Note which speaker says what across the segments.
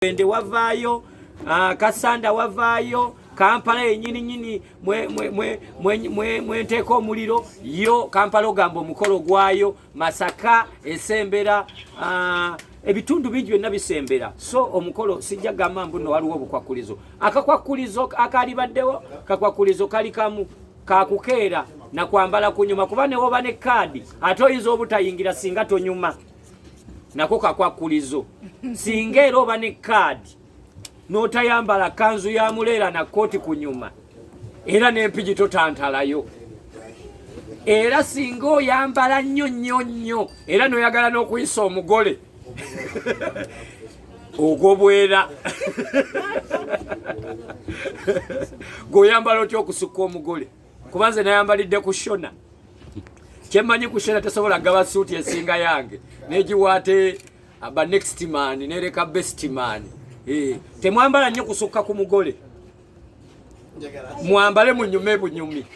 Speaker 1: Mubende wavaayo, Kasanda wavaayo, Kampala yenyini nyini mwenteeka omuliro yo Kampala ogamba omukolo gwayo, Masaka esembera, ebitundu bingi byonna bisembera. So omukolo sijja gamba mbu nno waliwo obukwakkulizo. Akakwakkulizo akalibaddewo kakwakkulizo kali kamu kakukeera nakwambala kunyuma, kuba newoba ne kaadi ate oyinza obutayingira singa tonyuma. Nako kakwakkulizo. Singa era oba ne kaadi n'otayambala kanzu ya muleera na kooti kunyuma, era n'empigi totantalayo. Era singa oyambala nnyo nnyo nnyo era n'oyagala n'okuyisa omugole ogobwera, gweoyambala otya okusukka omugole? Kuba nze nayambalidde ku Shona, kyemmanyi ku Shona tesobola gaba suuti esinga yange negiwaate aba next man nereka best man. Temwambala nnyo kusukka ku mugole, mwambale munyume bunyumi,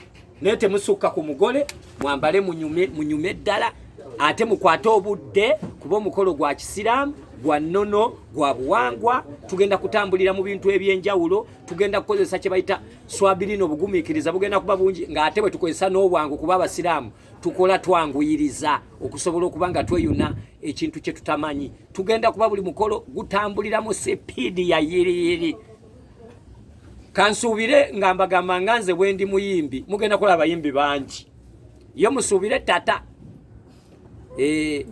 Speaker 1: naye temusukka ku mugole. Mwambale munyume munyume ddala, ate mukwate obudde, kuba omukolo gwa kisiraamu, gwa nnono, gwa buwangwa. Tugenda kutambulira mu bintu ebyenjawulo, tugenda kukozesa kye bayita swabirina, obugumiikiriza bugenda kuba bungi, ng'ate bwe tukozesa n'obwangu, kuba abasiraamu tukola twanguyiriza okusobola okuba nga tweyuna ekintu kye tutamanyi. Tugenda kuba buli mukolo gutambulira mu sipiidi ya yiriyiri. Kansuubire nga mbagamba nga nze bwe ndi muyimbi, mugenda kulaba abayimbi bangi, ye musuubire tata.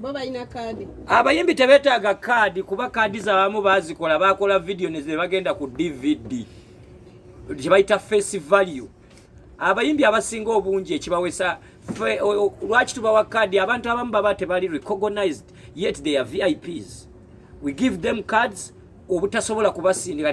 Speaker 2: Bo balina kaadi?
Speaker 1: Abayimbi tebeetaaga kaadi, kuba kaadi zabamu bazikola, bakola vidiyo ne bagenda ku DVD kye bayita face value. Abayimbi abasinga obungi ekibawesa lwaki tubawa kaadi, abantu abamu baba tebali recognized, yet they are VIPs. We give them cards obutasobola kubasindika.